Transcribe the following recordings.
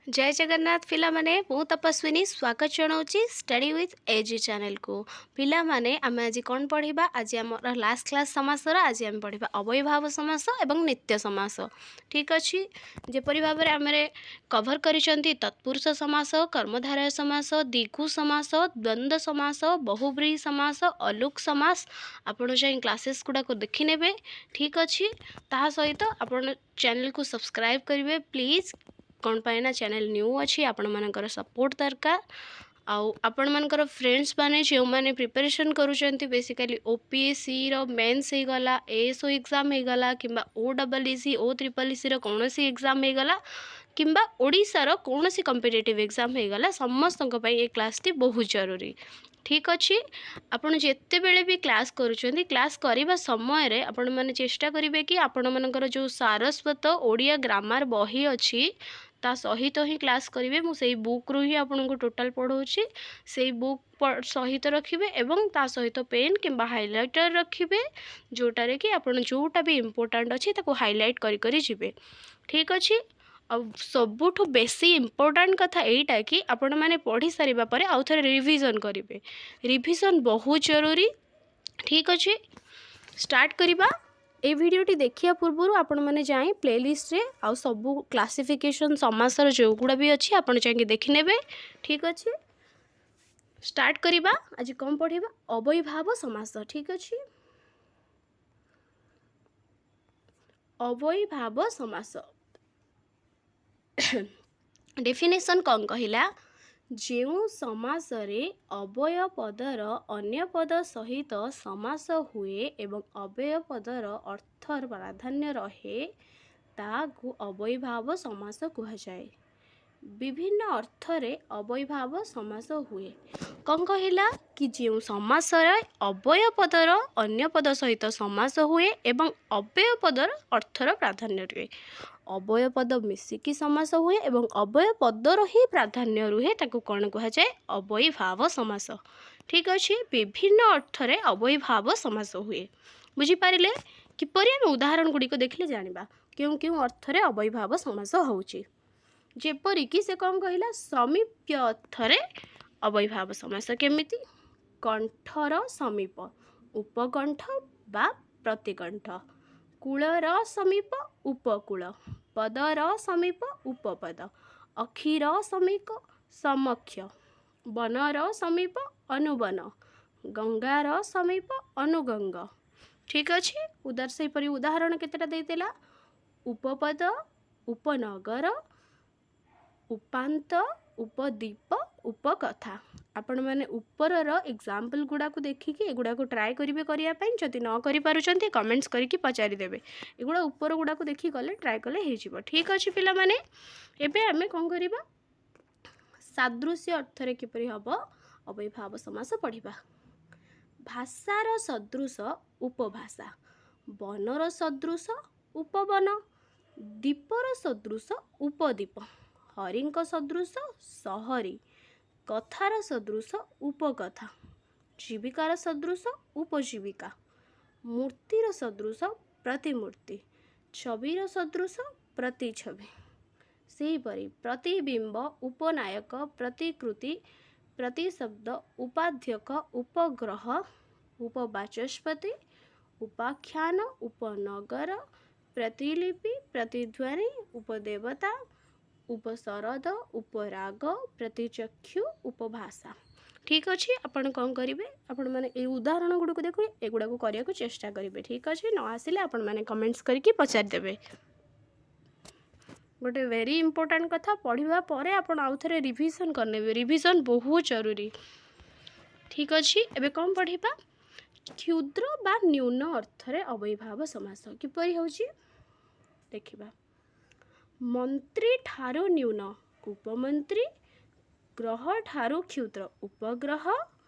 ଜୟ ଜଗନ୍ନାଥ ପିଲାମାନେ, ମୁଁ ତପସ୍ୱିନୀ ସ୍ୱାଗତ ଜଣାଉଛି ଷ୍ଟଡି ୱିଥ୍ ଏଜି ଚ୍ୟାନେଲକୁ। ପିଲାମାନେ, ଆମେ ଆଜି କ'ଣ ପଢ଼ିବା? ଆଜି ଆମର ଲାଷ୍ଟ କ୍ଲାସ୍ ସମାସର। ଆଜି ଆମେ ପଢ଼ିବା ଅବ୍ୟୟୀଭାବ ସମାସ ଏବଂ ନିତ୍ୟ ସମାସ। ଠିକ୍ ଅଛି। ଯେପରି ଭାବରେ ଆମେ କଭର କରିଛନ୍ତି ତତ୍ପୁରୁଷ ସମାସ, କର୍ମଧାରୟ ସମାସ, ଦ୍ୱିଗୁ ସମାସ, ଦ୍ୱନ୍ଦ୍ୱ ସମାସ, ବହୁବ୍ରୀହି ସମାସ, ଅଲୁକ ସମାସ, ଆପଣ ଯାଇ କ୍ଲାସେସ୍ ଗୁଡ଼ାକୁ ଦେଖିନେବେ। ଠିକ୍ ଅଛି। ତାହା ସହିତ ଆପଣ ଚ୍ୟାନେଲକୁ ସବସ୍କ୍ରାଇବ୍ କରିବେ ପ୍ଲିଜ୍। କ'ଣ ପାଇଁ ନା ଚ୍ୟାନେଲ୍ ନ୍ୟୁ ଅଛି, ଆପଣମାନଙ୍କର ସପୋର୍ଟ ଦରକାର। ଆଉ ଆପଣମାନଙ୍କର ଫ୍ରେଣ୍ଡସ୍ ମାନେ ଯେଉଁମାନେ ପ୍ରିପାରେସନ୍ କରୁଛନ୍ତି, ବେସିକାଲି ଓପିଏସ୍ସିର ମେନ୍ସ ହେଇଗଲା, ଏଏସ୍ଓ ଏକ୍ଜାମ୍ ହେଇଗଲା, କିମ୍ବା ଓଡବଲ୍ଇସି, ଓଟ୍ରିପଲ୍ଇସିର କୌଣସି ଏକ୍ଜାମ୍ ହେଇଗଲା, କିମ୍ବା ଓଡ଼ିଶାର କୌଣସି କମ୍ପିଟେଟିଭ୍ ଏକ୍ଜାମ୍ ହେଇଗଲା, ସମସ୍ତଙ୍କ ପାଇଁ ଏ କ୍ଲାସ୍ଟି ବହୁତ ଜରୁରୀ। ଠିକ୍ ଅଛି। ଆପଣ ଯେତେବେଳେ ବି କ୍ଲାସ୍ କରୁଛନ୍ତି, କ୍ଲାସ୍ କରିବା ସମୟରେ ଆପଣମାନେ ଚେଷ୍ଟା କରିବେ କି ଆପଣମାନଙ୍କର ଯେଉଁ ସାରସ୍ୱତ ଓଡ଼ିଆ ଗ୍ରାମାର ବହି ଅଛି, ତା ସହିତ ହିଁ କ୍ଲାସ୍ କରିବେ। ମୁଁ ସେଇ ବୁକ୍ରୁ ହିଁ ଆପଣଙ୍କୁ ଟୋଟାଲ୍ ପଢ଼ଉଛି। ସେଇ ବୁକ୍ ସହିତ ରଖିବେ ଏବଂ ତା ସହିତ ପେନ୍ କିମ୍ବା ହାଇଲାଇଟର୍ ରଖିବେ, ଯେଉଁଟାରେ କି ଆପଣ ଯେଉଁଟା ବି ଇମ୍ପୋର୍ଟାଣ୍ଟ ଅଛି, ତାକୁ ହାଇଲାଇଟ୍ କରି କରି ଯିବେ। ଠିକ୍ ଅଛି। ଆଉ ସବୁଠୁ ବେଶୀ ଇମ୍ପୋର୍ଟାଣ୍ଟ କଥା ଏଇଟା କି ଆପଣମାନେ ପଢ଼ି ସାରିବା ପରେ ଆଉ ଥରେ ରିଭିଜନ୍ କରିବେ। ରିଭିଜନ୍ ବହୁତ ଜରୁରୀ। ଠିକ୍ ଅଛି, ଷ୍ଟାର୍ଟ କରିବା। ଏଇ ଭିଡ଼ିଓଟି ଦେଖିବା ପୂର୍ବରୁ ଆପଣମାନେ ଯାଇ ପ୍ଲେଲିଷ୍ଟରେ ଆଉ ସବୁ କ୍ଲାସିଫିକେସନ୍ ସମାସର ଯେଉଁଗୁଡ଼ା ବି ଅଛି, ଆପଣ ଯାଇକି ଦେଖିନେବେ। ଠିକ୍ ଅଛି, ଷ୍ଟାର୍ଟ କରିବା। ଆଜି କ'ଣ ପଢ଼ିବା? ଅବ୍ୟୟୀଭାବ ସମାସ। ଠିକ୍ ଅଛି, ଅବ୍ୟୟୀଭାବ ସମାସ ଡେଫିନେସନ୍ କ'ଣ କହିଲା? ଯେଉଁ ସମାସରେ ଅବ୍ୟୟ ପଦର ଅନ୍ୟ ପଦ ସହିତ ସମାସ ହୁଏ ଏବଂ ଅବ୍ୟୟ ପଦର ଅର୍ଥର ପ୍ରାଧାନ୍ୟ ରହେ, ତାହାକୁ ଅବ୍ୟୟୀଭାବ ସମାସ କୁହାଯାଏ। ବିଭିନ୍ନ ଅର୍ଥରେ ଅବ୍ୟୟୀଭାବ ସମାସ ହୁଏ। କ'ଣ କହିଲା କି ଯେଉଁ ସମାସରେ ଅବ୍ୟୟ ପଦର ଅନ୍ୟ ପଦ ସହିତ ସମାସ ହୁଏ ଏବଂ ଅବ୍ୟୟ ପଦର ଅର୍ଥର ପ୍ରାଧାନ୍ୟ ରୁହେ, ଅବ୍ୟୟ ପଦ ମିଶିକି ସମାସ ହୁଏ ଏବଂ ଅବ୍ୟୟ ପଦର ହିଁ ପ୍ରାଧାନ୍ୟ ରୁହେ, ତାକୁ କ'ଣ କୁହାଯାଏ? ଅବ୍ୟୟୀଭାବ ସମାସ। ଠିକ୍ ଅଛି। ବିଭିନ୍ନ ଅର୍ଥରେ ଅବ୍ୟୟୀଭାବ ସମାସ ହୁଏ। ବୁଝିପାରିଲେ କିପରି? ଆମେ ଉଦାହରଣ ଗୁଡ଼ିକ ଦେଖିଲେ ଜାଣିବା କେଉଁ କେଉଁ ଅର୍ଥରେ ଅବ୍ୟୟୀଭାବ ସମାସ ହେଉଛି। ଯେପରିକି ସେ କ'ଣ କହିଲା? ସମୀପ୍ୟ ଅର୍ଥରେ ଅବ୍ୟୟୀଭାବ ସମାସ। କେମିତି? କଣ୍ଠର ସମୀପ ଉପକଣ୍ଠ ବା ପ୍ରତିକଣ୍ଠ, କୂଳର ସମୀପ ଉପକୂଳ, ପଦର ସମୀପ ଉପପଦ, ଅକ୍ଷିର ସମୀପ ସମକ୍ଷ, ବନର ସମୀପ ଅନୁବନ, ଗଙ୍ଗାର ସମୀପ ଅନୁଗଙ୍ଗ। ଠିକ୍ ଅଛି। ଉଦାର ସେହିପରି ଉଦାହରଣ କେତେଟା ଦେଇଥିଲା? ଉପପଦ, ଉପନଗର, ଉପାନ୍ତ, ଉପଦ୍ୱୀପ, ଉପକଥା। ଆପଣମାନେ ଉପରର ଏକ୍ଜାମ୍ପଲ୍ ଗୁଡ଼ାକୁ ଦେଖିକି ଏଗୁଡ଼ାକୁ ଟ୍ରାଏ କରିବେ କରିବା ପାଇଁ। ଯଦି ନ କରିପାରୁଛନ୍ତି, କମେଣ୍ଟସ୍ କରିକି ପଚାରିଦେବେ। ଏଗୁଡ଼ା ଉପର ଗୁଡ଼ାକୁ ଦେଖି ଗଲେ, ଟ୍ରାଏ କଲେ ହେଇଯିବ। ଠିକ୍ ଅଛି ପିଲାମାନେ, ଏବେ ଆମେ କ'ଣ କରିବା? ସାଦୃଶ୍ୟ ଅର୍ଥରେ କିପରି ହେବ ଅବ୍ୟୟୀଭାବ ସମାସ ପଢ଼ିବା। ଭାଷାର ସଦୃଶ ଉପଭାଷା, ବନର ସଦୃଶ ଉପବନ, ଦ୍ୱୀପର ସଦୃଶ ଉପଦ୍ୱୀପ, ହରିଙ୍କ ସଦୃଶ ସହରୀ, କଥାର ସଦୃଶ ଉପକଥା, ଜୀବିକାର ସଦୃଶ ଉପଜୀବିକା, ମୂର୍ତ୍ତିର ସଦୃଶ ପ୍ରତିମୂର୍ତ୍ତି, ଛବିର ସଦୃଶ ପ୍ରତିଛବି। ସେହିପରି ପ୍ରତିବିମ୍ବ, ଉପନାୟକ, ପ୍ରତିକୃତି, ପ୍ରତିଶବ୍ଦ, ଉପାଧ୍ୟକ୍ଷ, ଉପଗ୍ରହ, ଉପବାଚସ୍ପତି, ଉପାଖ୍ୟାନ, ଉପନଗର, ପ୍ରତିଲିପି, ପ୍ରତିଧ୍ୱନି, ଉପଦେବତା, ଉପଶରଦ, ଉପରାଗ, ପ୍ରତିଚକ୍ଷୁ, ଉପଭାଷା। ଠିକ୍ ଅଛି। ଆପଣ କ'ଣ କରିବେ? ଆପଣମାନେ ଏଇ ଉଦାହରଣ ଗୁଡ଼ିକୁ ଦେଖି ଏଗୁଡ଼ାକୁ କରିବାକୁ ଚେଷ୍ଟା କରିବେ। ଠିକ୍ ଅଛି। ନ ଆସିଲେ ଆପଣମାନେ କମେଣ୍ଟସ୍ କରିକି ପଚାରିଦେବେ। ଗୋଟେ ଭେରି ଇମ୍ପୋର୍ଟାଣ୍ଟ କଥା, ପଢ଼ିବା ପରେ ଆପଣ ଆଉ ଥରେ ରିଭିଜନ୍ କରିନେବେ। ରିଭିଜନ୍ ବହୁତ ଜରୁରୀ। ଠିକ୍ ଅଛି। ଏବେ କ'ଣ ପଢ଼ିବା? କ୍ଷୁଦ୍ର ବା ନ୍ୟୁନ ଅର୍ଥରେ ଅବ୍ୟୟୀଭାବ ସମାସ କିପରି ହେଉଛି ଦେଖିବା। ମନ୍ତ୍ରୀ ଠାରୁ ନ୍ୟୁନ ଉପମନ୍ତ୍ରୀ, ଗ୍ରହ ଠାରୁ କ୍ଷୁଦ୍ର ଉପଗ୍ରହ,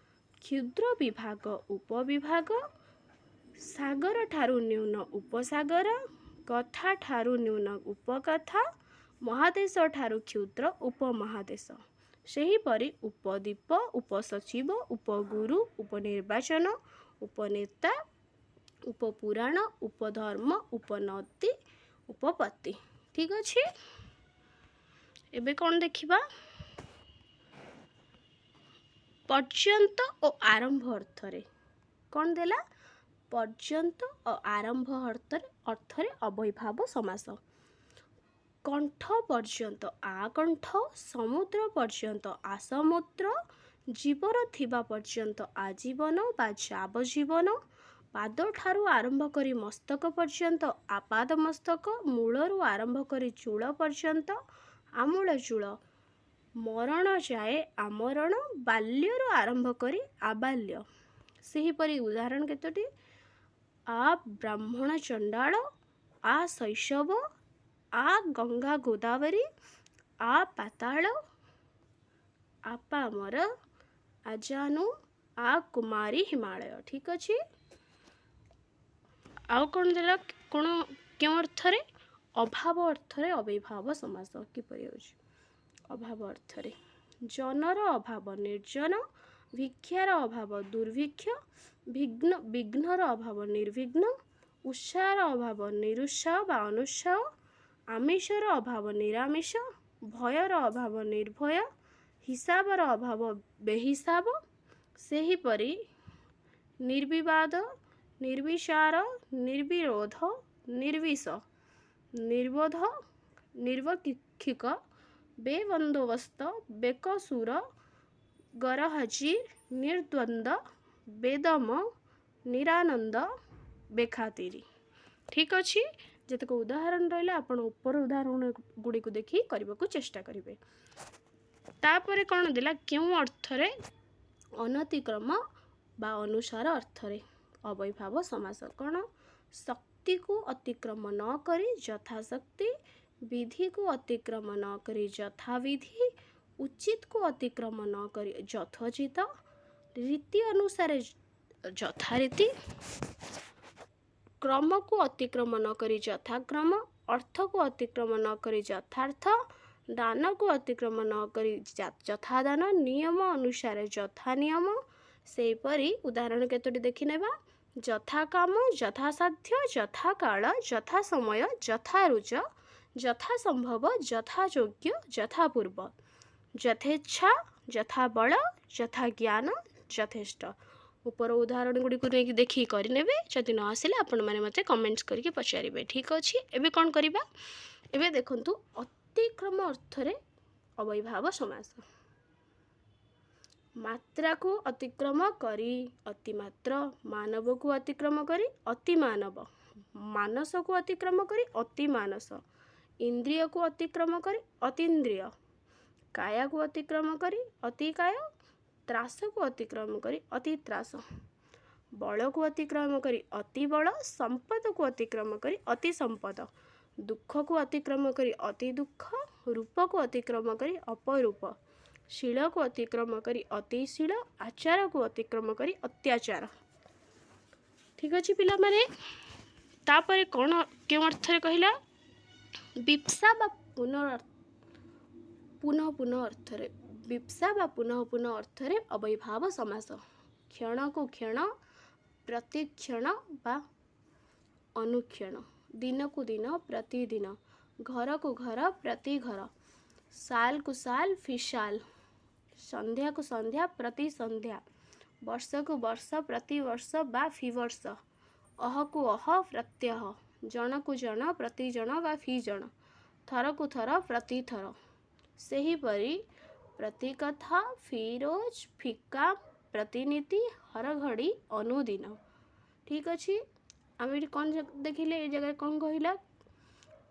କ୍ଷୁଦ୍ର ବିଭାଗ ଉପବିଭାଗ, ସାଗର ଠାରୁ ନ୍ୟୁନ ଉପସାଗର, କଥା ଠାରୁ ନ୍ୟୁନ ଉପକଥା, ମହାଦେଶ ଠାରୁ କ୍ଷୁଦ୍ର ଉପମହାଦେଶ। ସେହିପରି ଉପଦ୍ୱୀପ, ଉପସଚିବ, ଉପଗୁରୁ, ଉପନିର୍ବାଚନ, ଉପନେତା, ଉପପୁରାଣ, ଉପଧର୍ମ, ଉପନଦୀ, ଉପପତି। ଠିକ୍ ଅଛି। ଏବେ କ'ଣ ଦେଖିବା? ପର୍ଯ୍ୟନ୍ତ ଓ ଆରମ୍ଭ ଅର୍ଥରେ କ'ଣ ଦେଲା? ପର୍ଯ୍ୟନ୍ତ ଓ ଆରମ୍ଭ ଅର୍ଥରେ ଅବ୍ୟୟୀଭାବ ସମାସ। କଣ୍ଠ ପର୍ଯ୍ୟନ୍ତ ଆକଣ୍ଠ, ସମୁଦ୍ର ପର୍ଯ୍ୟନ୍ତ ଆସମୁଦ୍ର, ଜୀବନ ଥିବା ପର୍ଯ୍ୟନ୍ତ ଆଜୀବନ ବା ଯାବଜୀବନ, ପାଦଠାରୁ ଆରମ୍ଭ କରି ମସ୍ତକ ପର୍ଯ୍ୟନ୍ତ ଆପାଦ ମସ୍ତକ, ମୂଳରୁ ଆରମ୍ଭ କରି ଚୂଳ ପର୍ଯ୍ୟନ୍ତ ଆମୂଳଚୂଳ, ମରଣ ଯାଏ ଆମରଣ, ବାଲ୍ୟରୁ ଆରମ୍ଭ କରି ଆବାଲ୍ୟ। ସେହିପରି ଉଦାହରଣ କେତୋଟି? ଆ ବ୍ରାହ୍ମଣ ଚଣ୍ଡାଳ, ଆ ଶୈଶବ, ଆ ଗଙ୍ଗା ଗୋଦାବରୀ, ଆ ପାତାଳ, ଆପାମର, ଆଜାନୁ, ଆ କୁମାରୀ ହିମାଳୟ। ଠିକ୍ ଅଛି। ଆଉ କ'ଣ ଦେଲା? କ'ଣ, କେଉଁ ଅର୍ଥରେ? ଅଭାବ ଅର୍ଥରେ ଅବ୍ୟୟୀଭାବ ସମାସ କିପରି ହେଉଛି? ଅଭାବ ଅର୍ଥରେ ଜନର ଅଭାବ ନିର୍ଜନ, ଭିକ୍ଷାର ଅଭାବ ଦୁର୍ଭିକ୍ଷ, ବିଘ୍ନର ଅଭାବ ନିର୍ବିଘ୍ନ, ଉତ୍ସାହର ଅଭାବ ନିରୁତ୍ସାହ ବା ଅନୁତ୍ସାହ, ଆମିଷର ଅଭାବ ନିରାମିଷ, ଭୟର ଅଭାବ ନିର୍ଭୟ, ହିସାବର ଅଭାବ ବେହିସାବ। ସେହିପରି ନିର୍ବିବାଦ, ନିର୍ବିଚାର, ନିର୍ବିରୋଧ, ନିର୍ବିଷ, ନିର୍ବୋଧ, ନିର୍ବକ୍ଷିକ, ବେବନ୍ଦୋବସ୍ତ, ବେକସୁର, ଗରହାଜିର, ନିର୍ଦ୍ୱନ୍ଦ୍ୱ, ବେଦମ, ନିରାନନ୍ଦ, ବେଖାତିରି। ଠିକ୍ ଅଛି। ଯେତେକ ଉଦାହରଣ ରହିଲା, ଆପଣ ଉପର ଉଦାହରଣ ଗୁଡ଼ିକୁ ଦେଖି କରିବାକୁ ଚେଷ୍ଟା କରିବେ। ତାପରେ କ'ଣ ଦେଲା? କେଉଁ ଅର୍ଥରେ? ଅନତିକ୍ରମ ବା ଅନୁସାର ଅର୍ଥରେ ଅବ୍ୟୟୀଭାବ ସମାସ। କ'ଣ? ଶକ୍ତିକୁ ଅତିକ୍ରମ ନ କରି ଯଥାଶକ୍ତି, ବିଧିକୁ ଅତିକ୍ରମ ନ କରି ଯଥାବିଧି, ଉଚିତକୁ ଅତିକ୍ରମ ନ କରି ଯଥୋଚିତ, ରୀତି ଅନୁସାରେ ଯଥାରୀତି, କ୍ରମକୁ ଅତିକ୍ରମ ନ କରି ଯଥାକ୍ରମ, ଅର୍ଥକୁ ଅତିକ୍ରମ ନ କରି ଯଥାର୍ଥ, ଦାନକୁ ଅତିକ୍ରମ ନ କରି ଯଥାଦାନ, ନିୟମ ଅନୁସାରେ ଯଥା ନିୟମ। ସେହିପରି ଉଦାହରଣ କେତୋଟି ଦେଖିନେବା। ଯଥାକାମ, ଯଥାସାଧ୍ୟ, ଯଥାକାଳ, ଯଥା ସମୟ, ଯଥାରୁଚ, ଯଥାସମ୍ଭବ, ଯଥାଯୋଗ୍ୟ, ଯଥାପୂର୍ବ, ଯଥେଚ୍ଛା, ଯଥାବଳ, ଯଥାଜ୍ଞାନ, ଯଥେଷ୍ଟ। ଉପର ଉଦାହରଣ ଗୁଡ଼ିକୁ ନେଇକି ଦେଖିକି କରିନେବେ। ଯଦି ନ ଆସିଲେ, ଆପଣମାନେ ମୋତେ କମେଣ୍ଟସ୍ କରିକି ପଚାରିବେ। ଠିକ୍ ଅଛି। ଏବେ କ'ଣ କରିବା? ଏବେ ଦେଖନ୍ତୁ, ଅତିକ୍ରମ ଅର୍ଥରେ ଅବ୍ୟୟୀଭାବ ସମାସ। ମାତ୍ରାକୁ ଅତିକ୍ରମ କରି ଅତିମାତ୍ର, ମାନବକୁ ଅତିକ୍ରମ କରି ଅତିମାନବ, ମାନସକୁ ଅତିକ୍ରମ କରି ଅତିମାନସ, ଇନ୍ଦ୍ରିୟକୁ ଅତିକ୍ରମ କରି ଅତୀନ୍ଦ୍ରିୟ, କାୟାକୁ ଅତିକ୍ରମ କରି ଅତିକାୟ, ତ୍ରାସକୁ ଅତିକ୍ରମ କରି ଅତିତ୍ରାସ, ବଳକୁ ଅତିକ୍ରମ କରି ଅତିବଳ, ସମ୍ପଦକୁ ଅତିକ୍ରମ କରି ଅତି ସମ୍ପଦ, ଦୁଃଖକୁ ଅତିକ୍ରମ କରି ଅତି ଦୁଃଖ, ରୂପକୁ ଅତିକ୍ରମ କରି ଅପରୂପ, ଶୀଳକୁ ଅତିକ୍ରମ କରି ଅତିଶୀଳ, ଆଚାରକୁ ଅତିକ୍ରମ କରି ଅତ୍ୟାଚାର। ଠିକ୍ ଅଛି ପିଲାମାନେ। ତାପରେ କ'ଣ, କେଉଁ ଅର୍ଥରେ କହିଲା? ଲିପ୍ସା ବା ପୁନଃ ପୁନଃ ଅର୍ଥରେ। ଲିପ୍ସା ବା ପୁନଃ ପୁନଃ ଅର୍ଥରେ ଅବ୍ୟୟୀଭାବ ସମାସ। କ୍ଷଣକୁ କ୍ଷଣ, ପ୍ରତିକ୍ଷଣ ବା ଅନୁକ୍ଷଣ, ଦିନକୁ ଦିନ, ପ୍ରତିଦିନ, ଘରକୁ ଘର, ପ୍ରତି ଘର, ସାଲକୁ ସାଲ, ଫିସାଲ, ସନ୍ଧ୍ୟାକୁ ସନ୍ଧ୍ୟା, ପ୍ରତି ସନ୍ଧ୍ୟା, ବର୍ଷକୁ ବର୍ଷ, ପ୍ରତିବର୍ଷ ବା ଫିବର୍ଷ, ଅହକୁ ଅହ, ପ୍ରତ୍ୟହ, ଜଣକୁ ଜଣ, ପ୍ରତିଜଣ ବା ଫି ଜଣ, ଥରକୁ ଥର, ପ୍ରତିଥର। ସେହିପରି ପ୍ରତିକଥା, ଫିରୋଜ, ଫିକା, ପ୍ରତିନୀତି, ହରଘଡ଼ି, ଅନୁଦିନ। ଠିକ୍ ଅଛି। ଆମେ ଏଠି କ'ଣ ଦେଖିଲେ? ଏ ଜାଗାରେ କ'ଣ କହିଲା?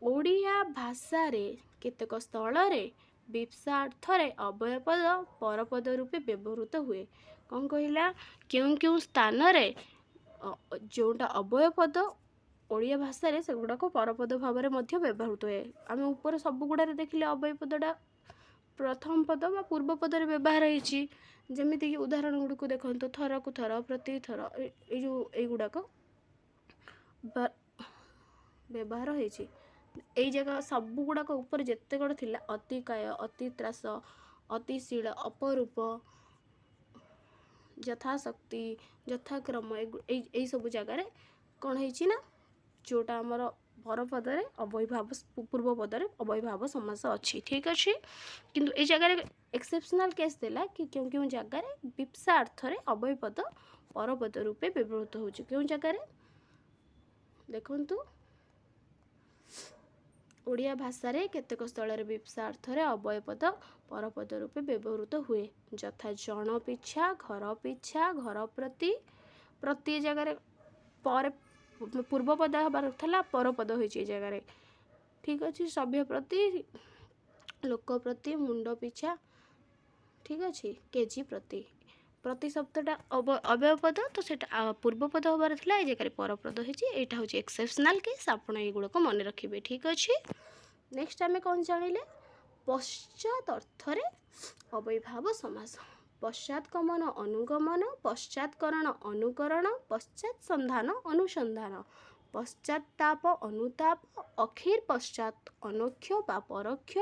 ଓଡ଼ିଆ ଭାଷାରେ କେତେକ ସ୍ଥଳରେ ଲିପ୍ସା ଅର୍ଥରେ ଅବ୍ୟୟ ପଦ ପରପଦ ରୂପେ ବ୍ୟବହୃତ ହୁଏ। କ'ଣ କହିଲା? କେଉଁ କେଉଁ ସ୍ଥାନରେ ଯେଉଁଟା ଅବ୍ୟୟ ପଦ ଓଡ଼ିଆ ଭାଷାରେ, ସେଗୁଡ଼ାକ ପରପଦ ଭାବରେ ମଧ୍ୟ ବ୍ୟବହୃତ ହୁଏ। ଆମେ ଉପରେ ସବୁଗୁଡ଼ାରେ ଦେଖିଲେ, ଅବ୍ୟୟ ପଦଟା ପ୍ରଥମ ପଦ ବା ପୂର୍ବ ପଦରେ ବ୍ୟବହାର ହେଇଛି। ଯେମିତିକି ଉଦାହରଣ ଗୁଡ଼ିକୁ ଦେଖନ୍ତୁ, ଥରକୁ ଥର, ପ୍ରତିଥର, ଏଇ ଯେଉଁ ଏଇଗୁଡ଼ାକ ବ୍ୟବହାର ହେଇଛି। ଏଇ ଜାଗା ସବୁ ଗୁଡ଼ାକ ଉପରେ ଯେତେଗଡ଼ ଥିଲା, ଅତିକାୟ, ଅତିତ୍ରାସ, ଅତିଶୀଳ, ଅପରୂପ, ଯଥାଶକ୍ତି, ଯଥାକ୍ରମ, ଏଇ ଏଇ ସବୁ ଜାଗାରେ କ'ଣ ହେଇଛି ନା ଯେଉଁଟା ଆମର ପରପଦରେ ଅବ୍ୟୟୀଭାବ, ପୂର୍ବ ପଦରେ ଅବ୍ୟୟୀଭାବ ସମାସ ଅଛି। ଠିକ୍ ଅଛି, କିନ୍ତୁ ଏଇ ଜାଗାରେ ଏକ୍ସେପସନାଲ୍ କେସ୍ ଦେଲା କି କେଉଁ କେଉଁ ଜାଗାରେ ବିପ୍ସା ଅର୍ଥରେ ଅବ୍ୟୟ ପଦ ପରପଦ ରୂପେ ବ୍ୟବହୃତ ହେଉଛି। କେଉଁ ଜାଗାରେ ଦେଖନ୍ତୁ, ଓଡ଼ିଆ ଭାଷାରେ କେତେକ ସ୍ଥଳରେ ବିପ୍ସା ଅର୍ଥରେ ଅବ୍ୟୟ ପଦ ପରପଦ ରୂପେ ବ୍ୟବହୃତ ହୁଏ, ଯଥା ଜଣ ପିଛା, ଘର ପିଛା, ଘର ପ୍ରତି। ପ୍ରତି ଜାଗାରେ ପରେ ପୂର୍ବ ପଦ ହେବାର ଥିଲା, ପରପଦ ହୋଇଛି ଏ ଜାଗାରେ। ଠିକ୍ ଅଛି, ସଭ୍ୟ ପ୍ରତି, ଲୋକ ପ୍ରତି, ମୁଣ୍ଡ ପିଛା। ଠିକ୍ ଅଛି, କେଜି ପ୍ରତି। ପ୍ରତି ଶବ୍ଦଟା ଅବ୍ୟୟ ପଦ, ତ ସେଇଟା ପୂର୍ବ ପଦ ହେବାର ଥିଲା, ଏ ଜାଗାରେ ପରପଦ ହେଇଛି। ଏଇଟା ହେଉଛି ଏକ୍ସେପସନାଲ୍ କେସ୍, ଆପଣ ଏଇଗୁଡ଼ାକ ମନେ ରଖିବେ। ଠିକ୍ ଅଛି, ନେକ୍ସଟ ଆମେ କ'ଣ ଜାଣିଲେ? ପଶ୍ଚାତ ଅର୍ଥରେ ଅବ୍ୟୟୀଭାବ ସମାସ। ପଶ୍ଚାତଗମନ ଅନୁଗମନ, ପଶ୍ଚାତକରଣ ଅନୁକରଣ, ପଶ୍ଚାତ ସନ୍ଧାନ ଅନୁସନ୍ଧାନ, ପଶ୍ଚାତାପ ଅନୁତାପ, ଅଖିର ପଶ୍ଚାତ ଅନୋକ୍ଷ ବା ପରୋକ୍ଷ,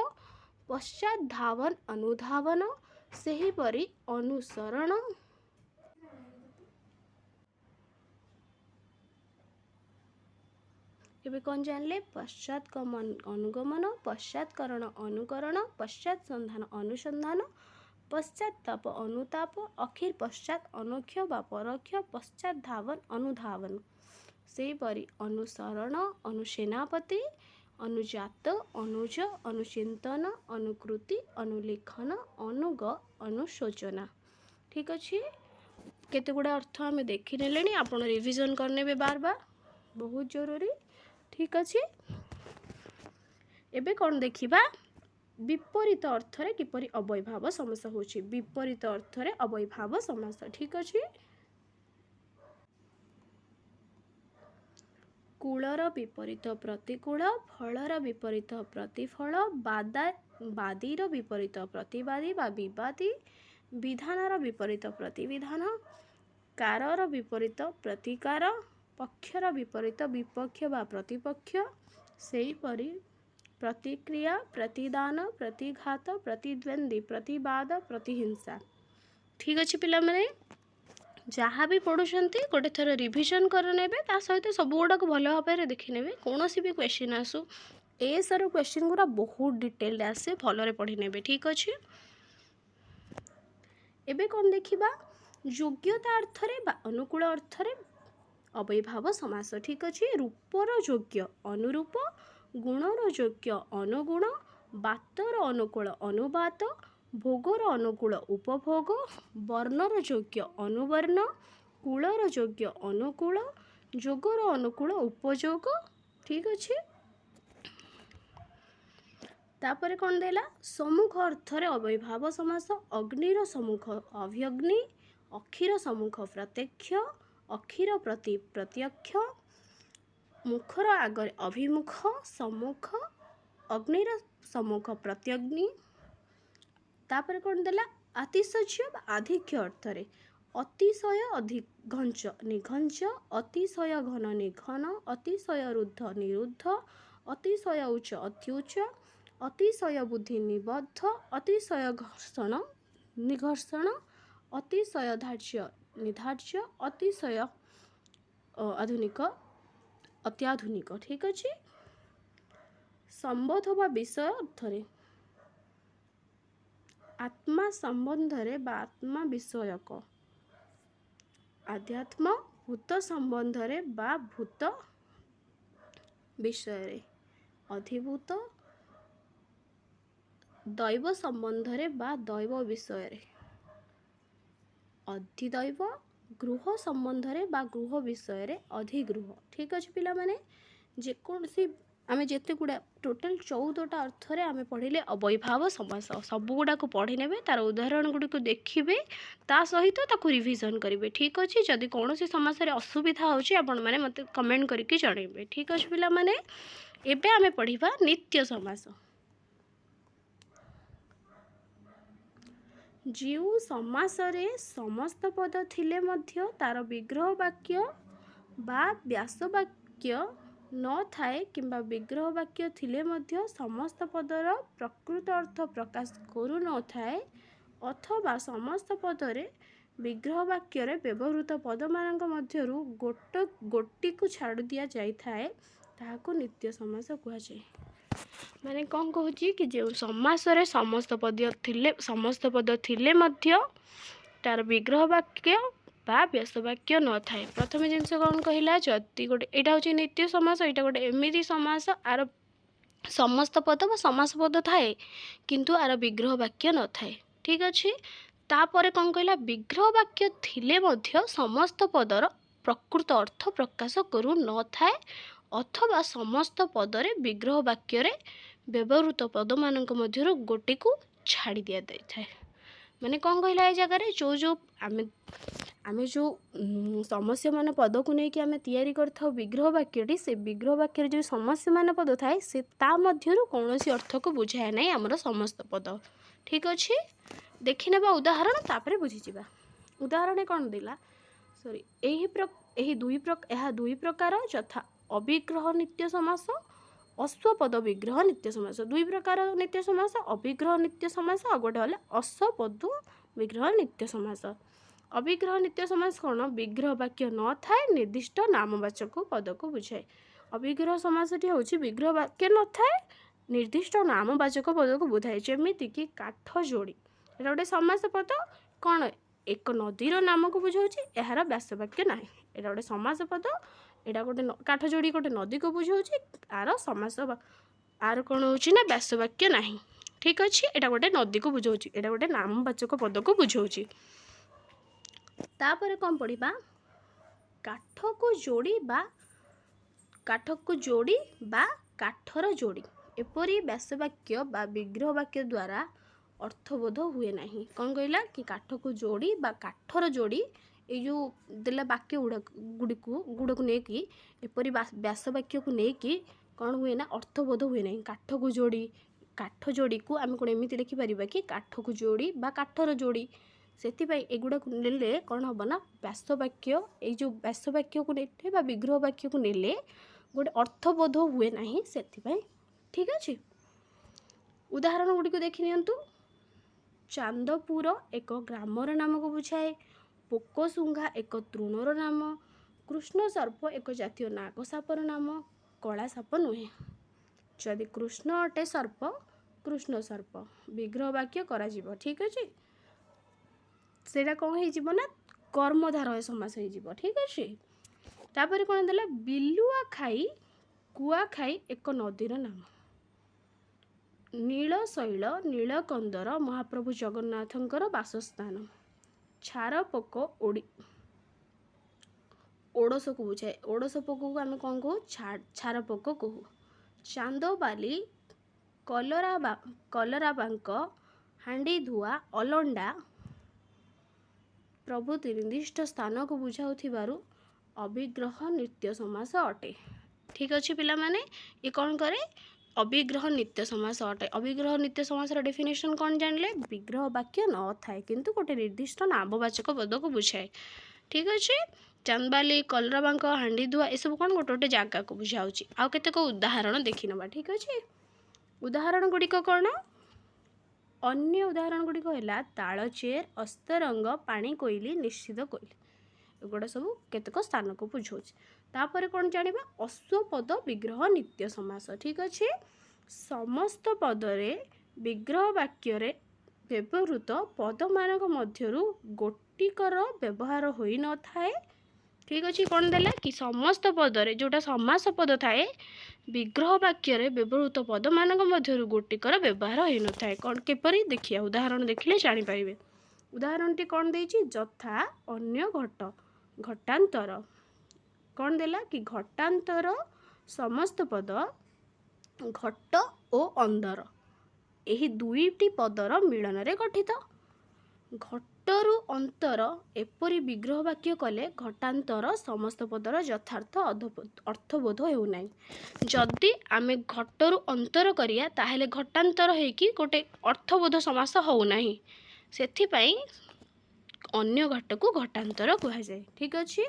ପଶ୍ଚାତ ଧାବନ ଅନୁଧାବନ, ସେହିପରି ଅନୁସରଣ। ଏବେ କ'ଣ ଜାଣିଲେ? ପଶ୍ଚାତଗମନ ଅନୁଗମନ, ପଶ୍ଚାତକରଣ ଅନୁକରଣ, ପଶ୍ଚାତ ସନ୍ଧାନ ଅନୁସନ୍ଧାନ, ପଶ୍ଚାତାପ ଅନୁତାପ, ଅଖିର ପଶ୍ଚାତ ଅନୋକ୍ଷ ବା ପରୋକ୍ଷ, ପଶ୍ଚାତ ଧାବନ ଅନୁଧାବନ, ସେହିପରି ଅନୁସରଣ, ଅନୁସେନାପତି, ଅନୁଜାତ, ଅନୁଜ, ଅନୁଚିନ୍ତନ, ଅନୁକୃତି, ଅନୁଲିଖନ, ଅନୁଗ, ଅନୁଶୋଚନା। ଠିକ୍ ଅଛି, କେତେ ଗୁଡ଼ା ଅର୍ଥ ଆମେ ଦେଖିନେଲେଣି, ଆପଣ ରିଭିଜନ୍ କରିନେବେ ବାର ବାର, ବହୁତ ଜରୁରୀ। ଠିକ୍ ଅଛି, ଏବେ କ'ଣ ଦେଖିବା? ବିପରୀତ ଅର୍ଥରେ କିପରି ଅବ୍ୟୟୀଭାବ ସମାସ ହେଉଛି। ବିପରୀତ ଅର୍ଥରେ ଅବ୍ୟୟୀଭାବ ସମାସ। ଠିକ୍ ଅଛି, କୂଳର ବିପରୀତ ପ୍ରତିକୂଳ, ଫଳର ବିପରୀତ ପ୍ରତିଫଳ, ବାଦୀର ବିପରୀତ ପ୍ରତିବାଦୀ ବା ବିବାଦୀ, ବିଧାନର ବିପରୀତ ପ୍ରତିବିଧାନ, କାରର ବିପରୀତ ପ୍ରତିକାର, ପକ୍ଷର ବିପରୀତ ବିପକ୍ଷ ବା ପ୍ରତିପକ୍ଷ, ସେହିପରି ପ୍ରତିକ୍ରିୟା, ପ୍ରତିଦାନ, ପ୍ରତିଘାତ, ପ୍ରତିଦ୍ୱନ୍ଦ୍ୱୀ, ପ୍ରତିବାଦ, ପ୍ରତିହିଂସା। ଠିକ୍ ଅଛି ପିଲାମାନେ, ଯାହା ବି ପଢ଼ୁଛନ୍ତି ଗୋଟେ ଥର ରିଭିଜନ୍ କରିନେବେ, ତା ସହିତ ସବୁଗୁଡ଼ାକୁ ଭଲ ଭାବରେ ଦେଖିନେବେ। କୌଣସି ବି କ୍ୱେଶ୍ଚିନ୍ ଆସୁ, ଏଏସ୍ଆର କ୍ୱେଶ୍ଚିନ୍ ଗୁଡ଼ା ବହୁତ ଡିଟେଲ୍ଡ ଆସେ, ଭଲରେ ପଢ଼ି ନେବେ। ଠିକ୍ ଅଛି, ଏବେ କ'ଣ ଦେଖିବା? ଯୋଗ୍ୟତା ଅର୍ଥରେ ବା ଅନୁକୂଳ ଅର୍ଥରେ ଅବ୍ୟୟୀଭାବ ସମାସ। ଠିକ୍ ଅଛି, ରୂପର ଯୋଗ୍ୟ ଅନୁରୂପ, ଗୁଣର ଯୋଗ୍ୟ ଅନୁଗୁଣ, ବାତର ଅନୁକୂଳ ଅନୁବାତ, ଭୋଗର ଅନୁକୂଳ ଉପଭୋଗ, ବର୍ଣ୍ଣର ଯୋଗ୍ୟ ଅନୁବର୍ଣ୍ଣ, କୂଳର ଯୋଗ୍ୟ ଅନୁକୂଳ, ଯୋଗର ଅନୁକୂଳ ଉପଯୋଗ। ଠିକ୍ ଅଛି, ତାପରେ କ'ଣ ଦେଲା? ସମ୍ମୁଖ ଅର୍ଥରେ ଅବ୍ୟୟୀଭାବ ସମାସ। ଅଗ୍ନିର ସମ୍ମୁଖ ଅଭ୍ୟଗ୍ନି, ଅକ୍ଷିର ସମ୍ମୁଖ ପ୍ରତ୍ୟକ୍ଷ, ଅକ୍ଷିର ପ୍ରତି ପ୍ରତ୍ୟକ୍ଷ, ମୁଖର ଆଗରେ ଅଭିମୁଖ ସମ୍ମୁଖ, ଅଗ୍ନିର ସମ୍ମୁଖ ପ୍ରତ୍ୟଗ୍ନି। ତାପରେ କ'ଣ ଦେଲା? ଆତିଶଯ୍ୟ ବା ଆଧିକ୍ୟ ଅର୍ଥରେ ଅତିଶୟ ଅଧିକ ଘଞ୍ଚ ନିଘଞ୍ଚ, ଅତିଶୟ ଘନ ନିଘନ, ଅତିଶୟ ରୁଦ୍ଧ ନିରୁଦ୍ଧ, ଅତିଶୟ ଉଚ୍ଚ ଅତ୍ୟୁଚ୍ଚ, ଅତିଶୟ ବୁଦ୍ଧି ନିବଦ୍ଧ, ଅତିଶୟ ଘର୍ଷଣ ନିଘର୍ଷଣ, ଅତିଶୟ ଧାର୍ଯ୍ୟ ନିଧାର୍ଯ୍ୟ, ଅତିଶୟ ଆଧୁନିକ ଅତ୍ୟାଧୁନିକ। ଠିକ୍ ଅଛି, ସମ୍ବୋଧ ବା ବିଷୟ ଅର୍ଥରେ ଆତ୍ମା ସମ୍ବନ୍ଧରେ ବା ଆତ୍ମା ବିଷୟକ, ଆଧ୍ୟାତ୍ମ ଭୂତ ସମ୍ବନ୍ଧରେ ବା ଭୂତ ବିଷୟରେ, ଅଧିଭୂତ ଦୈବ ସମ୍ବନ୍ଧରେ ବା ଦୈବ ବିଷୟରେ, ଅଧିଦୈବ ଗୃହ ସମ୍ବନ୍ଧରେ ବା ଗୃହ ବିଷୟରେ ଅଧିଗୃହ। ଠିକ୍ ଅଛି ପିଲାମାନେ, ଯେକୌଣସି ଆମେ ଯେତେ ଗୁଡ଼ା ଟୋଟାଲ୍ 14ଟା ଅର୍ଥରେ ଆମେ ପଢ଼ିଲେ ଅବ୍ୟୟୀଭାବ ସମାସ, ସବୁଗୁଡ଼ାକୁ ପଢ଼ିନେବେ, ତାର ଉଦାହରଣ ଗୁଡ଼ିକୁ ଦେଖିବେ, ତା ସହିତ ତାକୁ ରିଭିଜନ୍ କରିବେ। ଠିକ୍ ଅଛି, ଯଦି କୌଣସି ସମାସରେ ଅସୁବିଧା ହେଉଛି ଆପଣମାନେ ମୋତେ କମେଣ୍ଟ କରିକି ଜଣାଇବେ। ଠିକ୍ ଅଛି ପିଲାମାନେ, ଏବେ ଆମେ ପଢ଼ିବା ନିତ୍ୟ ସମାସ। ଯେଉଁ ସମାସରେ ସମସ୍ତ ପଦ ଥିଲେ ମଧ୍ୟ ତାର ବିଗ୍ରହ ବାକ୍ୟ ବା ବ୍ୟାସ ବାକ୍ୟ ନଥାଏ, କିମ୍ବା ବିଗ୍ରହ ବାକ୍ୟ ଥିଲେ ମଧ୍ୟ ସମସ୍ତ ପଦର ପ୍ରକୃତ ଅର୍ଥ ପ୍ରକାଶ କରୁନଥାଏ, ଅଥବା ସମସ୍ତ ପଦରେ ବିଗ୍ରହ ବାକ୍ୟରେ ବ୍ୟବହୃତ ପଦମାନଙ୍କ ମଧ୍ୟରୁ ଗୋଟିକୁ ଛାଡ଼ି ଦିଆଯାଇଥାଏ, ତାହାକୁ ନିତ୍ୟ ସମାସ କୁହାଯାଏ। ମାନେ କ'ଣ କହୁଛି କି ଯେଉଁ ସମାସରେ ସମସ୍ତ ପଦ ଥିଲେ ମଧ୍ୟ ତାର ବିଗ୍ରହ ବାକ୍ୟ ବା ବ୍ୟାସ ବାକ୍ୟ ନଥାଏ। ପ୍ରଥମେ ଜିନିଷ କ'ଣ କହିଲା? ଯଦି ଗୋଟେ, ଏଇଟା ହେଉଛି ନିତ୍ୟ ସମାସ। ଏଇଟା ଗୋଟେ ଏମିତି ସମାସ, ଆର ସମସ୍ତ ପଦ ବା ସମାସ ପଦ ଥାଏ, କିନ୍ତୁ ଆର ବିଗ୍ରହ ବାକ୍ୟ ନଥାଏ। ଠିକ୍ ଅଛି। ତାପରେ କ'ଣ କହିଲା? ବିଗ୍ରହ ବାକ୍ୟ ଥିଲେ ମଧ୍ୟ ସମସ୍ତ ପଦର ପ୍ରକୃତ ଅର୍ଥ ପ୍ରକାଶ କରୁନଥାଏ ଅଥବା ସମସ୍ତ ପଦରେ ବିଗ୍ରହ ବାକ୍ୟରେ ବ୍ୟବହୃତ ପଦମାନଙ୍କ ମଧ୍ୟରୁ ଗୋଟିକୁ ଛାଡ଼ି ଦିଆଯାଇଥାଏ। ମାନେ କ'ଣ କହିଲା ଏ ଜାଗାରେ? ଯେଉଁ ଯେଉଁ ଆମେ ଯେଉଁ ସମସ୍ୟମାନ ପଦକୁ ନେଇକି ଆମେ ତିଆରି କରିଥାଉ ବିଗ୍ରହ ବାକ୍ୟଟି, ସେ ବିଗ୍ରହ ବାକ୍ୟରେ ଯେଉଁ ସମସ୍ୟମାନ ପଦ ଥାଏ, ସେ ତା ମଧ୍ୟରୁ କୌଣସି ଅର୍ଥକୁ ବୁଝାଏ ନାହିଁ ଆମର ସମସ୍ତ ପଦ। ଠିକ୍ ଅଛି। ଦେଖିନେବା ଉଦାହରଣ, ତାପରେ ବୁଝିଯିବା। ଉଦାହରଣ କ'ଣ ଦେଲା? ସରି, ଏହି ଦୁଇ ଏହା ଦୁଇ ପ୍ରକାର, ଯଥା ଅବିଗ୍ରହ ନିତ୍ୟ ସମାସ, ଅସ୍ୱପଦ ବିଗ୍ରହ ନିତ୍ୟ ସମାସ। ଦୁଇ ପ୍ରକାର ନିତ୍ୟ ସମାସ, ଅବିଗ୍ରହ ନିତ୍ୟ ସମାସ, ଆଉ ଗୋଟେ ହେଲା ଅସ୍ୱପଦ ବିଗ୍ରହ ନିତ୍ୟ ସମାସ। ଅବିଗ୍ରହ ନିତ୍ୟ ସମାସ କ'ଣ? ବିଗ୍ରହ ବାକ୍ୟ ନଥାଏ, ନିର୍ଦ୍ଦିଷ୍ଟ ନାମବାଚକ ପଦକୁ ବୁଝାଏ। ଅବିଗ୍ରହ ସମାସଟି ହେଉଛି ବିଗ୍ରହ ବାକ୍ୟ ନଥାଏ, ନିର୍ଦ୍ଦିଷ୍ଟ ନାମବାଚକ ପଦକୁ ବୁଝାଏ। ଯେମିତିକି କାଠ ଯୋଡ଼ି, ଏଇଟା ଗୋଟେ ସମାସ ପଦ। କ'ଣ? ଏକ ନଦୀର ନାମକୁ ବୁଝାଉଛି, ଏହାର ବ୍ୟାସ ବାକ୍ୟ ନାହିଁ। ଏଇଟା ଗୋଟେ ସମାସ ପଦ। ଏଇଟା ଗୋଟେ କାଠ ଯୋଡ଼ି ଗୋଟେ ନଦୀକୁ ବୁଝାଉଛି, ଆର ସମାସ ଆର କ'ଣ ହେଉଛି ନା ବ୍ୟାସ ବାକ୍ୟ ନାହିଁ। ଠିକ୍ ଅଛି। ଏଇଟା ଗୋଟେ ନଦୀକୁ ବୁଝାଉଛି, ଏଇଟା ଗୋଟେ ନାମବାଚକ ପଦକୁ ବୁଝାଉଛି। ତାପରେ କ'ଣ ପଢ଼ିବା? କାଠକୁ ଯୋଡ଼ି ବା କାଠର ଯୋଡ଼ି, ଏପରି ବ୍ୟାସବାକ୍ୟ ବା ବିଗ୍ରହ ବାକ୍ୟ ଦ୍ୱାରା ଅର୍ଥବୋଧ ହୁଏ ନାହିଁ। କ'ଣ କହିଲା କି କାଠକୁ ଯୋଡ଼ି ବା କାଠର ଯୋଡ଼ି, ଏଇ ଯେଉଁ ଦେଲା ବାକ୍ୟ ଗୁଡ଼ାକୁ ନେଇକି, ଏପରି ବ୍ୟାସ ବାକ୍ୟକୁ ନେଇକି କ'ଣ ହୁଏ ନା ଅର୍ଥବୋଧ ହୁଏ ନାହିଁ। କାଠକୁ ଯୋଡ଼ି, କାଠ ଯୋଡ଼ିକୁ ଆମେ କ'ଣ ଏମିତି ଲେଖିପାରିବା କି କାଠକୁ ଯୋଡ଼ି ବା କାଠର ଯୋଡ଼ି? ସେଥିପାଇଁ ଏଗୁଡ଼ାକୁ ନେଲେ କ'ଣ ହେବ ନା ବ୍ୟାସ ବାକ୍ୟ, ଏଇ ଯେଉଁ ବ୍ୟାସ ବାକ୍ୟକୁ ନେଲେ ବା ବିଗ୍ରହ ବାକ୍ୟକୁ ନେଲେ ଗୋଟେ ଅର୍ଥବୋଧ ହୁଏ ନାହିଁ ସେଥିପାଇଁ। ଠିକ୍ ଅଛି। ଉଦାହରଣ ଗୁଡ଼ିକୁ ଦେଖି ନିଅନ୍ତୁ। ଚାନ୍ଦପୁର ଏକ ଗ୍ରାମର ନାମକୁ ବୁଝାଏ। ପୋକଶୁଙ୍ଘା ଏକ ତୃଣର ନାମ। କୃଷ୍ଣ ସର୍ପ ଏକ ଜାତୀୟ ନାଗ ସାପର ନାମ, କଳା ସାପ ନୁହେଁ। ଯଦି କୃଷ୍ଣ ଅଟେ ସର୍ପ, କୃଷ୍ଣ ସର୍ପ ବିଗ୍ରହ ବାକ୍ୟ କରାଯିବ। ଠିକ୍ ଅଛି। ସେଇଟା କ'ଣ ହେଇଯିବ ନା କର୍ମଧାରୟ ସମାସ ହେଇଯିବ। ଠିକ୍ ଅଛି। ତାପରେ କ'ଣ ଦେଲା? ବିଲୁଆ ଖାଇ, କୁଆଖାଇ ଏକ ନଦୀର ନାମ। ନୀଳଶୈଳ, ନୀଳକନ୍ଦର ମହାପ୍ରଭୁ ଜଗନ୍ନାଥଙ୍କର ବାସସ୍ଥାନ। ଛାର ପୋକ ଓଡ଼ଶକୁ ବୁଝାଏ। ଓଡ଼ଶ ପୋକକୁ ଆମେ କ'ଣ କହୁ? ଛାର ପୋକ କହୁ। ଚାନ୍ଦବାଲି, କଲରାବାଙ୍କ, ହାଣ୍ଡିଧୁଆ, ଅଲଣ୍ଡା ପ୍ରଭୃତି ନିର୍ଦ୍ଦିଷ୍ଟ ସ୍ଥାନକୁ ବୁଝାଉଥିବାରୁ ଅବିଗ୍ରହ ନିତ୍ୟ ସମାସ ଅଟେ। ଠିକ୍ ଅଛି ପିଲାମାନେ, ଇଏ କ'ଣ କରେ? ଅବିଗ୍ରହ ନିତ୍ୟ ସମାସ ଅଟେ। ଅବିଗ୍ରହ ନିତ୍ୟ ସମାସର ଡେଫିନେସନ୍ କ'ଣ ଜାଣିଲେ? ବିଗ୍ରହ ବାକ୍ୟ ନଥାଏ, କିନ୍ତୁ ଗୋଟେ ନିର୍ଦ୍ଦିଷ୍ଟ ନାମବାଚକ ପଦକୁ ବୁଝାଏ। ଠିକ୍ ଅଛି। ଚାନ୍ଦବାଲି, କଲରାବାଙ୍କ, ହାଣ୍ଡିଧୁଆ, ଏସବୁ କ'ଣ ଗୋଟେ ଗୋଟେ ଜାଗାକୁ ବୁଝାଉଛି। ଆଉ କେତେକ ଉଦାହରଣ ଦେଖିନେବା। ଠିକ୍ ଅଛି। ଉଦାହରଣ ଗୁଡ଼ିକ କ'ଣ? ଅନ୍ୟ ଉଦାହରଣ ଗୁଡ଼ିକ ହେଲା ତାଳଚେର, ଅସ୍ତରଙ୍ଗ, ପାଣିକୋଇଲି, ନିଶ୍ଚିତ କୋଇଲି। ଏଗୁଡ଼ା ସବୁ କେତେକ ସ୍ଥାନକୁ ବୁଝାଉଛି। ତାପରେ କ'ଣ ଜାଣିବା? ଅସ୍ୱପଦ ବିଗ୍ରହ ନିତ୍ୟ ସମାସ। ଠିକ୍ ଅଛି। ସମସ୍ତ ପଦରେ ବିଗ୍ରହ ବାକ୍ୟରେ ବ୍ୟବହୃତ ପଦମାନଙ୍କ ମଧ୍ୟରୁ ଗୋଟିକର ବ୍ୟବହାର ହୋଇନଥାଏ। ଠିକ୍ ଅଛି। କ'ଣ ଦେଲା କି ସମସ୍ତ ପଦରେ ଯେଉଁଟା ସମାସ ପଦ ଥାଏ, ବିଗ୍ରହ ବାକ୍ୟରେ ବ୍ୟବହୃତ ପଦମାନଙ୍କ ମଧ୍ୟରୁ ଗୋଟିକର ବ୍ୟବହାର ହୋଇନଥାଏ। କ'ଣ, କିପରି ଦେଖିବା? ଉଦାହରଣ ଦେଖିଲେ ଜାଣିପାରିବେ। ଉଦାହରଣଟି କ'ଣ ଦେଇଛି? ଯଥା ଅନ୍ୟ ଘଟ, ଘଟାନ୍ତର। କ'ଣ ଦେଲା କି ଘଟାନ୍ତର ସମସ୍ତ ପଦ ଘଟ ଓ ଅନ୍ଦର, ଏହି ଦୁଇଟି ପଦର ମିଳନରେ ଗଠିତ। ଘଟରୁ ଅନ୍ତର, ଏପରି ବିଗ୍ରହ ବାକ୍ୟ କଲେ ଘଟାନ୍ତର ସମସ୍ତ ପଦର ଯଥାର୍ଥ ଅର୍ଥବୋଧ ହେଉନାହିଁ। ଯଦି ଆମେ ଘଟରୁ ଅନ୍ତର କରିବା, ତାହେଲେ ଘଟାନ୍ତର ହେଇକି ଗୋଟେ ଅର୍ଥବୋଧ ସମାସ ହେଉନାହିଁ। ସେଥିପାଇଁ ଅନ୍ୟ ଘଟକୁ ଘଟାନ୍ତର କୁହାଯାଏ। ଠିକ୍ ଅଛି।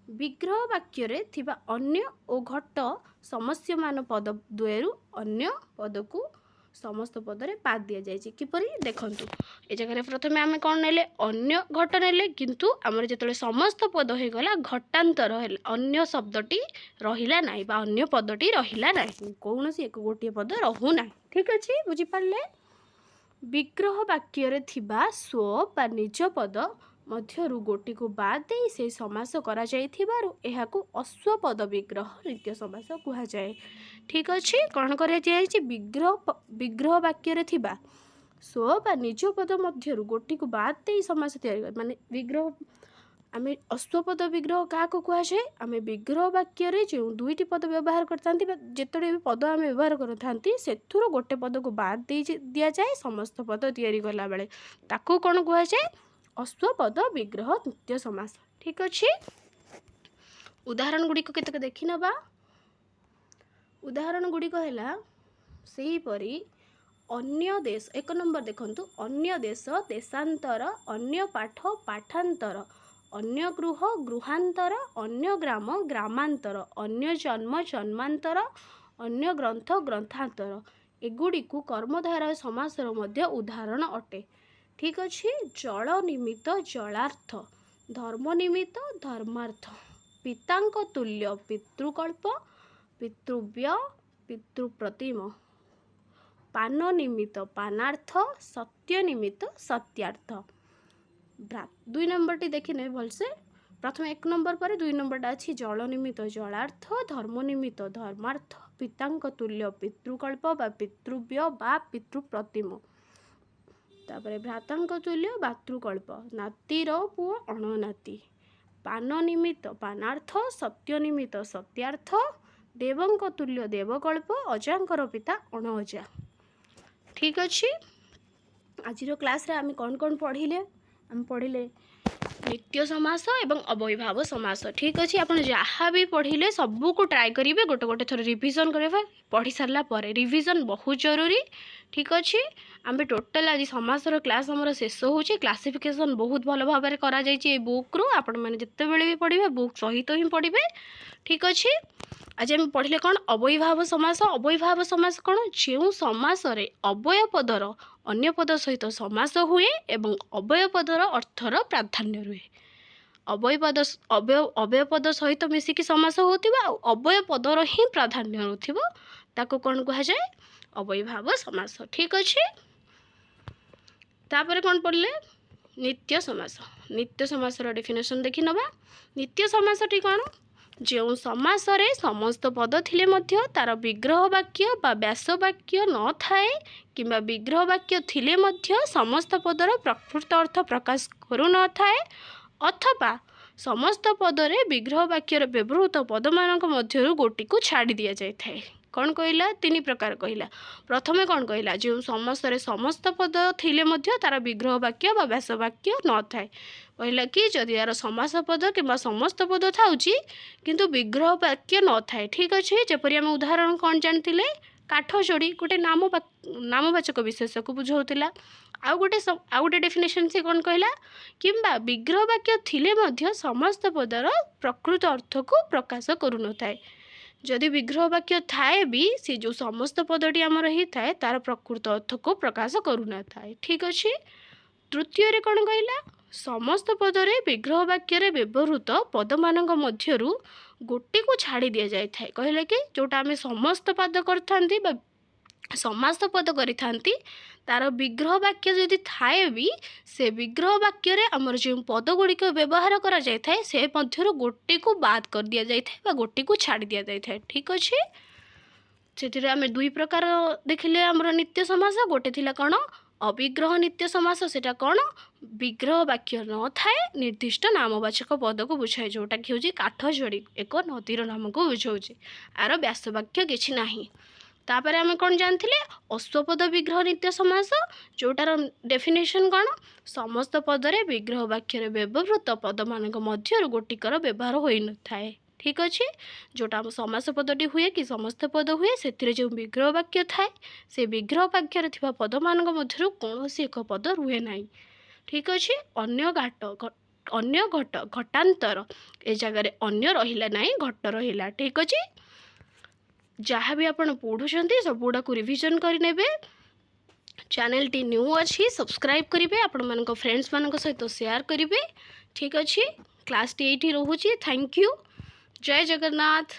ବିଗ୍ରହ ବାକ୍ୟରେ ଥିବା ଅନ୍ୟ ଓ ଘଟ ସମସ୍ୟମାନ ପଦ ଦ୍ୱୟରୁ ଅନ୍ୟ ପଦକୁ ସମସ୍ତ ପଦରେ ବାଦ ଦିଆଯାଇଛି। କିପରି ଦେଖନ୍ତୁ, ଏ ଜାଗାରେ ପ୍ରଥମେ ଆମେ କ'ଣ ନେଲେ? ଅନ୍ୟ ଘଟ ନେଲେ, କିନ୍ତୁ ଆମର ଯେତେବେଳେ ସମସ୍ତ ପଦ ହେଇଗଲା ଘଟାନ୍ତର ହେଲା, ଅନ୍ୟ ଶବ୍ଦଟି ରହିଲା ନାହିଁ ବା ଅନ୍ୟ ପଦଟି ରହିଲା ନାହିଁ, କୌଣସି ଏକ ଗୋଟିଏ ପଦ ରହୁନାହିଁ। ଠିକ୍ ଅଛି, ବୁଝିପାରିଲେ? ବିଗ୍ରହ ବାକ୍ୟରେ ଥିବା ସ୍ୱ ବା ନିଜ ପଦ ମଧ୍ୟରୁ ଗୋଟିକୁ ବାଦ ଦେଇ ସେହି ସମାସ କରାଯାଇଥିବାରୁ ଏହାକୁ ଅସ୍ୱପଦ ବିଗ୍ରହ ନିତ୍ୟ ସମାସ କୁହାଯାଏ। ଠିକ୍ ଅଛି, କ'ଣ କରାଯାଇଛି? ବିଗ୍ରହ ବାକ୍ୟରେ ଥିବା ସ୍ୱ ବା ନିଜ ପଦ ମଧ୍ୟରୁ ଗୋଟିକୁ ବାଦ ଦେଇ ସମାସ ତିଆରି, ମାନେ ବିଗ୍ରହ, ଆମେ ଅସ୍ୱପଦ ବିଗ୍ରହ କାହାକୁ କୁହାଯାଏ? ଆମେ ବିଗ୍ରହ ବାକ୍ୟରେ ଯେଉଁ ଦୁଇଟି ପଦ ବ୍ୟବହାର କରିଥାନ୍ତି ବା ଯେତୋଟି ବି ପଦ ଆମେ ବ୍ୟବହାର କରିଥାନ୍ତି, ସେଥିରୁ ଗୋଟେ ପଦକୁ ବାଦ ଦେଇ ଦିଆଯାଏ ସମସ୍ତ ପଦ ତିଆରି କଲାବେଳେ, ତାକୁ କ'ଣ କୁହାଯାଏ? ଅସ୍ୱପଦ ବିଗ୍ରହ ନିତ୍ୟ ସମାସ। ଠିକ୍ ଅଛି, ଉଦାହରଣ ଗୁଡ଼ିକ କେତେକ ଦେଖିନେବା। ଉଦାହରଣ ଗୁଡ଼ିକ ହେଲା ସେହିପରି ଅନ୍ୟ ଦେଶ, 1 ନମ୍ବର ଦେଖନ୍ତୁ, ଅନ୍ୟ ଦେଶ ଦେଶାନ୍ତର, ଅନ୍ୟ ପାଠ ପାଠାନ୍ତର, ଅନ୍ୟ ଗୃହ ଗୃହାନ୍ତର, ଅନ୍ୟ ଗ୍ରାମ ଗ୍ରାମାନ୍ତର, ଅନ୍ୟ ଜନ୍ମ ଜନ୍ମାନ୍ତର, ଅନ୍ୟ ଗ୍ରନ୍ଥ ଗ୍ରନ୍ଥାନ୍ତର। ଏଗୁଡ଼ିକୁ କର୍ମଧାରୟ ସମାସର ମଧ୍ୟ ଉଦାହରଣ ଅଟେ। ଠିକ୍ ଅଛି, ଜଳ ନିମିତ୍ତ ଜଳାର୍ଥ, ଧର୍ମ ନିମିତ୍ତ ଧର୍ମାର୍ଥ, ପିତାଙ୍କ ତୁଲ୍ୟ ପିତୃକଳ୍ପ, ପିତୃବ୍ୟ, ପିତୃପ୍ରତିମ, ପାନ ନିମିତ୍ତ ପାନାର୍ଥ, ସତ୍ୟ ନିମିତ୍ତ ସତ୍ୟାର୍ଥ। 2 ନମ୍ବରଟି ଦେଖିନେବେ ଭଲସେ। ପ୍ରଥମେ 1 ନମ୍ବର ପରେ 2 ନମ୍ବରଟା ଅଛି, ଜଳ ନିମିତ୍ତ ଜଳାର୍ଥ, ଧର୍ମ ନିମିତ୍ତ ଧର୍ମାର୍ଥ, ପିତାଙ୍କ ତୁଲ୍ୟ ପିତୃକଳ୍ପ ବା ପିତୃବ୍ୟ ବା ପିତୃପ୍ରତିମ, ତାପରେ ଭ୍ରାତାଙ୍କ ତୁଲ୍ୟ ଭାତୃକଳ୍ପ, ନାତିର ପୁଅ ଅଣନାତି, ପାନ ନିମିତ୍ତ ପାନାର୍ଥ, ସତ୍ୟ ନିମିତ୍ତ ସତ୍ୟାର୍ଥ, ଦେବଙ୍କ ତୁଲ୍ୟ ଦେବକଳ୍ପ, ଅଜାଙ୍କର ପିତା ଅଣଅଜା। ଠିକ୍ ଅଛି, ଆଜିର କ୍ଲାସ୍ରେ ଆମେ କ'ଣ କ'ଣ ପଢ଼ିଲେ? ଆମେ ପଢ଼ିଲେ ନିତ୍ୟ ସମାସ ଏବଂ ଅବ୍ୟୟୀଭାବ ସମାସ। ଠିକ୍ ଅଛି, ଆପଣ ଯାହା ବି ପଢ଼ିଲେ ସବୁକୁ ଟ୍ରାଏ କରିବେ ଗୋଟେ ଗୋଟେ ଥର ରିଭିଜନ୍ କରିବେ। ପଢ଼ି ସାରିଲା ପରେ ରିଭିଜନ୍ ବହୁତ ଜରୁରୀ। ଠିକ୍ ଅଛି, ଆମେ ଟୋଟାଲ୍ ଆଜି ସମାସର କ୍ଲାସ୍ ଆମର ଶେଷ ହେଉଛି। କ୍ଲାସିଫିକେସନ୍ ବହୁତ ଭଲ ଭାବରେ କରାଯାଇଛି ଏଇ ବୁକ୍ରୁ, ଆପଣମାନେ ଯେତେବେଳେ ବି ପଢ଼ିବେ ବୁକ୍ ସହିତ ହିଁ ପଢ଼ିବେ। ଠିକ୍ ଅଛି, ଆଜି ଆମେ ପଢ଼ିଲେ କ'ଣ? ଅବ୍ୟୟୀଭାବ ସମାସ। ଅବ୍ୟୟୀଭାବ ସମାସ କ'ଣ? ଯେଉଁ ସମାସରେ ଅବ୍ୟୟ ପଦର ଅନ୍ୟ ପଦ ସହିତ ସମାସ ହୁଏ ଏବଂ ଅବ୍ୟୟ ପଦର ଅର୍ଥର ପ୍ରାଧାନ୍ୟ ରୁହେ। ଅବ୍ୟୟ ପଦ ସହିତ ମିଶିକି ସମାସ ହେଉଥିବ ଆଉ ଅବ୍ୟୟ ପଦର ହିଁ ପ୍ରାଧାନ୍ୟ ରହୁଥିବ, ତାକୁ କ'ଣ କୁହାଯାଏ? ଅବ୍ୟୟୀଭାବ ସମାସ। ଠିକ୍ ଅଛି, ତାପରେ କ'ଣ ପଢ଼ିଲେ? ନିତ୍ୟ ସମାସ। ନିତ୍ୟ ସମାସର ଡେଫିନେସନ୍ ଦେଖିନେବା। ନିତ୍ୟ ସମାସଟି କ'ଣ? ଯେଉଁ ସମାସରେ ସମସ୍ତ ପଦ ଥିଲେ ମଧ୍ୟ ତାର ବିଗ୍ରହ ବାକ୍ୟ ବା ବ୍ୟାସ ବାକ୍ୟ ନଥାଏ, କିମ୍ବା ବିଗ୍ରହ ବାକ୍ୟ ଥିଲେ ମଧ୍ୟ ସମସ୍ତ ପଦର ପ୍ରକୃତ ଅର୍ଥ ପ୍ରକାଶ କରୁନଥାଏ, ଅଥବା ସମସ୍ତ ପଦରେ ବିଗ୍ରହ ବାକ୍ୟର ବ୍ୟବହୃତ ପଦମାନଙ୍କ ମଧ୍ୟରୁ ଗୋଟିକୁ ଛାଡ଼ି ଦିଆଯାଇଥାଏ। କ'ଣ କହିଲା? 3 ପ୍ରକାର କହିଲା। ପ୍ରଥମେ କ'ଣ କହିଲା? ଯେଉଁ ସମାସରେ ସମସ୍ତ ପଦ ଥିଲେ ମଧ୍ୟ ତାର ବିଗ୍ରହ ବାକ୍ୟ ବା ବ୍ୟାସ ବାକ୍ୟ ନଥାଏ। କହିଲା କି ଯଦି ଏହାର ସମାସ ପଦ କିମ୍ବା ସମସ୍ତ ପଦ ଥାଉଛି କିନ୍ତୁ ବିଗ୍ରହ ବାକ୍ୟ ନଥାଏ। ଠିକ୍ ଅଛି, ଯେପରି ଆମେ ଉଦାହରଣ କ'ଣ ଜାଣିଥିଲେ? କାଠ ଯୋଡ଼ି ଗୋଟେ ନାମବାଚକ ବିଶେଷକୁ ବୁଝାଉଥିଲା। ଆଉ ଗୋଟେ ଡେଫିନେସନ୍ ସେ କ'ଣ କହିଲା? କିମ୍ବା ବିଗ୍ରହ ବାକ୍ୟ ଥିଲେ ମଧ୍ୟ ସମସ୍ତ ପଦର ପ୍ରକୃତ ଅର୍ଥକୁ ପ୍ରକାଶ କରୁନଥାଏ। ଯଦି ବିଗ୍ରହ ବାକ୍ୟ ଥାଏ ବି ସେ ଯେଉଁ ସମସ୍ତ ପଦଟି ଆମର ହେଇଥାଏ ତାର ପ୍ରକୃତ ଅର୍ଥକୁ ପ୍ରକାଶ କରୁନଥାଏ। ଠିକ୍ ଅଛି, ତୃତୀୟରେ କ'ଣ କହିଲା? ସମସ୍ତ ପଦରେ ବିଗ୍ରହ ବାକ୍ୟରେ ବ୍ୟବହୃତ ପଦମାନଙ୍କ ମଧ୍ୟରୁ ଗୋଟିକୁ ଛାଡ଼ି ଦିଆଯାଇଥାଏ। କହିଲେ କି ଯେଉଁଟା ଆମେ ସମସ୍ତ ପଦ କରିଥାନ୍ତି ବା ସମାସ ପଦ କରିଥାନ୍ତି ତାର ବିଗ୍ରହ ବାକ୍ୟ ଯଦି ଥାଏ ବି ସେ ବିଗ୍ରହ ବାକ୍ୟରେ ଆମର ଯେଉଁ ପଦ ଗୁଡ଼ିକ ବ୍ୟବହାର କରାଯାଇଥାଏ ସେ ମଧ୍ୟରୁ ଗୋଟିକୁ ବାଦ କରିଦିଆଯାଇଥାଏ ବା ଗୋଟିକୁ ଛାଡ଼ି ଦିଆଯାଇଥାଏ। ଠିକ୍ ଅଛି, ସେଥିରେ ଆମେ 2 ପ୍ରକାର ଦେଖିଲେ ଆମର ନିତ୍ୟ ସମାସ। ଗୋଟେ ଥିଲା କ'ଣ? ଅବିଗ୍ରହ ନିତ୍ୟ ସମାସ। ସେଟା କ'ଣ? ବିଗ୍ରହ ବାକ୍ୟ ନଥାଏ, ନିର୍ଦ୍ଦିଷ୍ଟ ନାମବାଚକ ପଦକୁ ବୁଝାଏ, ଯେଉଁଟାକି ହେଉଛି କାଠ ଯୋଡ଼ି, ଏକ ନଦୀର ନାମକୁ ବୁଝାଉଛି, ଆର ବ୍ୟାସ ବାକ୍ୟ କିଛି ନାହିଁ। ତାପରେ ଆମେ କ'ଣ ଜାଣିଥିଲେ? ଅସ୍ୱପଦ ବିଗ୍ରହ ନିତ୍ୟ ସମାସ, ଯେଉଁଟାର ଡେଫିନେସନ୍ କ'ଣ? ସମସ୍ତ ପଦରେ ବିଗ୍ରହ ବାକ୍ୟରେ ବ୍ୟବହୃତ ପଦମାନଙ୍କ ମଧ୍ୟରୁ ଗୋଟିକର ବ୍ୟବହାର ହୋଇନଥାଏ। ଠିକ୍ ଅଛି, ଯେଉଁଟା ଆମ ସମାସ ପଦଟି ହୁଏ କି ସମସ୍ତ ପଦ ହୁଏ ସେଥିରେ ଯେଉଁ ବିଗ୍ରହ ବାକ୍ୟ ଥାଏ ସେ ବିଗ୍ରହ ବାକ୍ୟରେ ଥିବା ପଦମାନଙ୍କ ମଧ୍ୟରୁ କୌଣସି ଏକ ପଦ ରୁହେ ନାହିଁ। ଠିକ୍ ଅଛି, ଅନ୍ୟ ଘାଟ, ଅନ୍ୟ ଘଟ, ଘଟାନ୍ତର, ଏ ଜାଗାରେ ଅନ୍ୟ ରହିଲା ନାହିଁ, ଘଟ ରହିଲା। ଠିକ୍ ଅଛି, ଯାହା ବି ଆପଣ ପଢ଼ୁଛନ୍ତି ସବୁଗୁଡ଼ାକୁ ରିଭିଜନ୍ କରିନେବେ। ଚ୍ୟାନେଲଟି ନ୍ୟୁ ଅଛି, ସବସ୍କ୍ରାଇବ୍ କରିବେ, ଆପଣମାନଙ୍କ ଫ୍ରେଣ୍ଡସ୍ମାନଙ୍କ ସହିତ ସେୟାର କରିବେ। ଠିକ୍ ଅଛି, କ୍ଲାସ୍ଟି ଏଇଠି ରହୁଛି। Thank you. Jay Jagannath.